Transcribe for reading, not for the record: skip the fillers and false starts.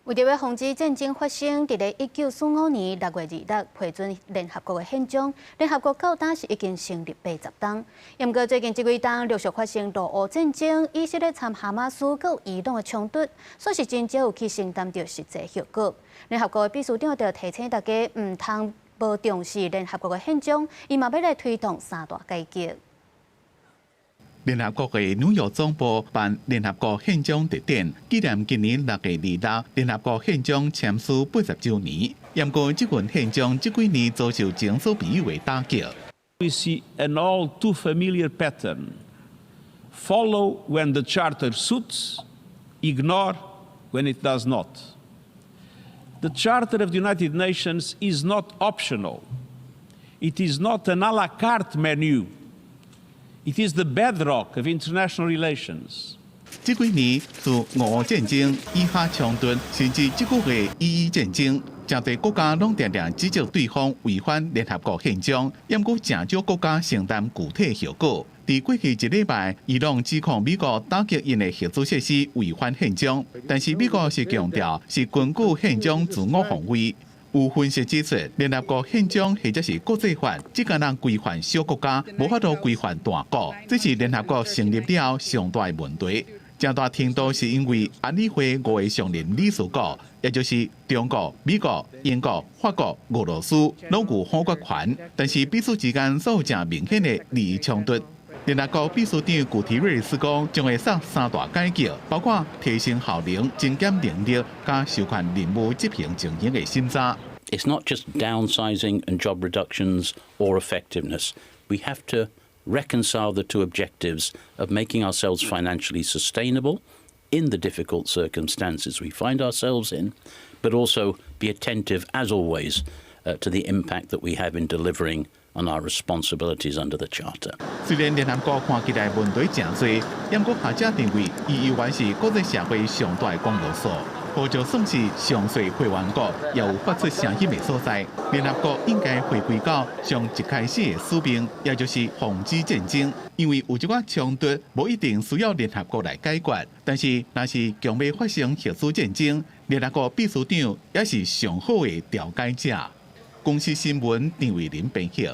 為著欲防止戰爭發生，佇咧1945年6月26批准聯合國的憲章，聯合國到今是已經成立80冬。毋過最近這幾冬陸續發生俄烏戰爭、以色列參哈馬斯佮伊朗的衝突，算是真少有去承擔著實際後果。聯合國的秘書長就提醒大家，毋通無重視聯合國的憲章，伊嘛欲來推動三大改革。聯合國的紐約總部辦聯合國憲章特展，紀念今年6月26聯合國憲章簽署80週年。毋過這份憲章這幾年遭受前所未有的打擊。 We see an all too familiar pattern. Follow when the charter suits, ignore when it does not. The Charter of the United Nations is not optional. It is not an à la carte menu. It is the bedrock of international relations. 這幾年自俄烏戰爭、以哈衝突，甚至這個月以伊戰爭，誠濟國家攏定定指責對方違反聯合國憲章，毋過誠少國家承擔具體後果。佇過去一禮拜，伊朗指控美國打擊𪜶的核子設施違反憲章，但是美國是強調是根據憲章自我防衛。有分析指出，聯合國憲章或者是國際法，只敢若規範小國家，無法度規範大國，這是聯合國成立了後上大的問題。誠大程度是因為安理會五个常任理事國，也就是中國、美國、英國、法國、俄羅斯，攏有否決權，但是彼此之間煞有誠明顯的利益衝突。聯合國秘書長古提瑞斯講，將會上三大改革，包括提升效能、精簡能力、佮授權任務執行情形的審查。 It's not just downsizing and job reductions or effectiveness. We have to reconcile the two objectives of making ourselves financially sustainable in the difficult circumstances we find ourselves in, but also be attentive, as always, to the impact that we have in delivering on our responsibilities under the Charter. 雖然聯合國看起來問題誠濟，毋過學者認為，伊猶原是國際社會上大的公約數。就算是上細會員國，也有發出聲音的所在。聯合國應該回歸到上一開始的使命，也就是防止戰爭。因為有一寡衝突，無一定需要聯合國來解決。但是，若是強欲發生核子戰爭，聯合國秘書長也是上好的調解者。公視新聞張偉林編譯。